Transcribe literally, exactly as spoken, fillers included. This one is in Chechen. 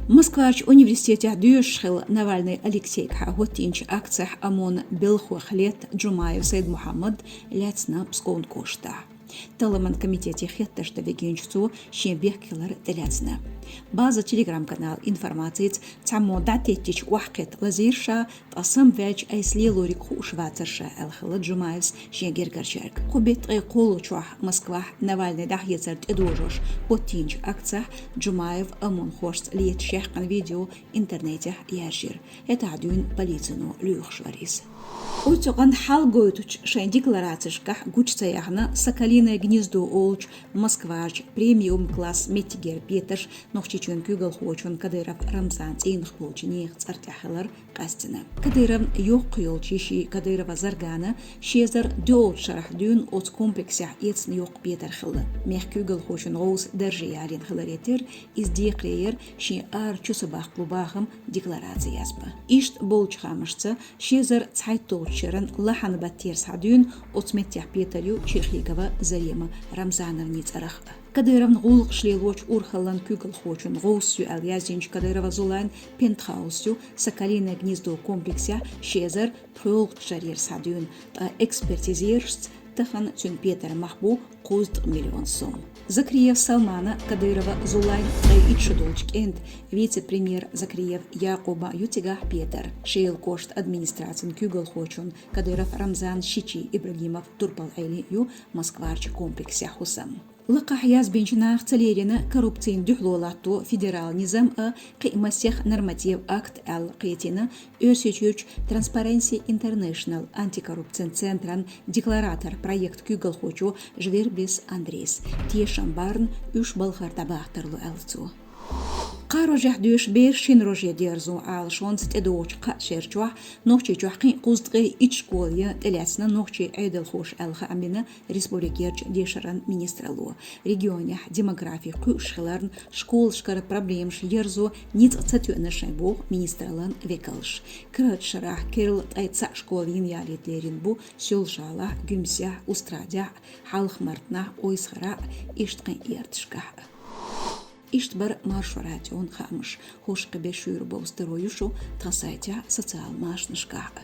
Москварчу университетехь доьшуш хилла Навальный Алексейгахьа хӀоттийначу акцехь ОМОН-ан белхахь летта Джумаев Сайд-Мухьаммад лаьцна Псковн кӀоштахь. Талламан комитете хеттарш дан вигинчу цо шен бехк хилар тӀелаьцна. База Telegram-каналан информацица, цхьаммо дӀатеттича охьакхетта лазийра ша, ткъа самаваьлча айса лелориг хууш вацара ша, аьлла хилла Джумаевс шен гергарчаьрга. Кху беттан ткъе кхоалгӀачохь Москвахь Навальный дӀахецар тӀедожош хӀоттийначу акцехь Джумаев ОМОН-хошца леташ яьккхина видео интернетехь яьржира. ХӀетахь дуьйна полицино лоьхуш вара иза. Оццу къанна хьал гойтучу шайн декларацешкахь гучу ца яьхна «Соколиное гнездо» олучу Москварчу премиум-класс меттигера петарш Нохчийчоьнан куьйгалхочун Кадыров Рамзанан цӀийнах болчу нехан цӀарна тӀехь хилар къаьстина. Кадыровн йоккха йолчу йиши Кадырова Заргана ши эзар доьалгӀачу шарахь дуьйна оцу комплексехь эцна йоккха петар хилла. Мехкан куьйгалхочун гӀовса дарже ялийна хиларе терра, иза декхаре яра шен ара чу ца баккхалу бахам деклараци язбан. Иштта болчу хаамашца, ши эзар цхьайтталгӀачу шеран лахьанан баттера схьа дуьйна оцу меттехь петар ю Черхигова Зарема Рамзановнин цӀарах. Кадыровн гӀуллакхаш лелочу урхаллин куьйгалхочун гӀовс ю аьлла яздинчу Кадырова Зулайн пентхаус ю «Соколиное гнездо» комплексехь ши эзар пхоьалгӀачу шарера схьа дуьйна, ткъа экспертизерашца тахана цуьнан петаран мах бу кхузткъа миллион сом. Закриев Салмана, Кадырова Зулайн ткъе итт шо долчу кӀентан, вице-премьер Закриев Якъубан ю цигахь петар. Шелан кӀоштан администрацин куьйгалхочун Кадыров Рамзанан шичи Ибрагимов Турпал-Ӏелин ю Москварчу комплексехь хӀусам. Лакхахь язбинчу наха ца лерина коррупцина дуьхьало латто федералан низам а, кхин а масех нормативан акт аьлла кхетийна Оьрсийчуьрчу Transparency International антикоррупцин центран декларатор проектан куьйгалхочо Жвербис Андрейс. Тешам барна уьш балхара дӀабахьа тарло, аьлла цо. Кхаа рожехь доьшуш бераш шина роже дерзо Ӏалашонца тӀедогӀучу кхаа шера чохь Нохчийчохь кхин а кхузткъе итт школа ян тӀелаьцна нохчийн Ӏедалхоша аьлла хаам бина республикерчу дешаран министралло. Регионехь демографи кхуьуш хиларна, школашкара проблемаш ерзо ницкъ ца тоьъна шайн, боху министраллан векалша. Карарчу шарахь керла ткъе цхьаъ школа йина ялийта лерина бу Соьлжа-ГӀалахь, Гуьмсехь, Устрадехь, Хьалха-Мартанахь, Ойсхарахь, иштта кхин а ярташкахь. Иштта бара Маршо радион хаамаш. ХӀорш кхин беш шуьйра бовза таро ю шу тхан сайтехь, социал машанашкахь.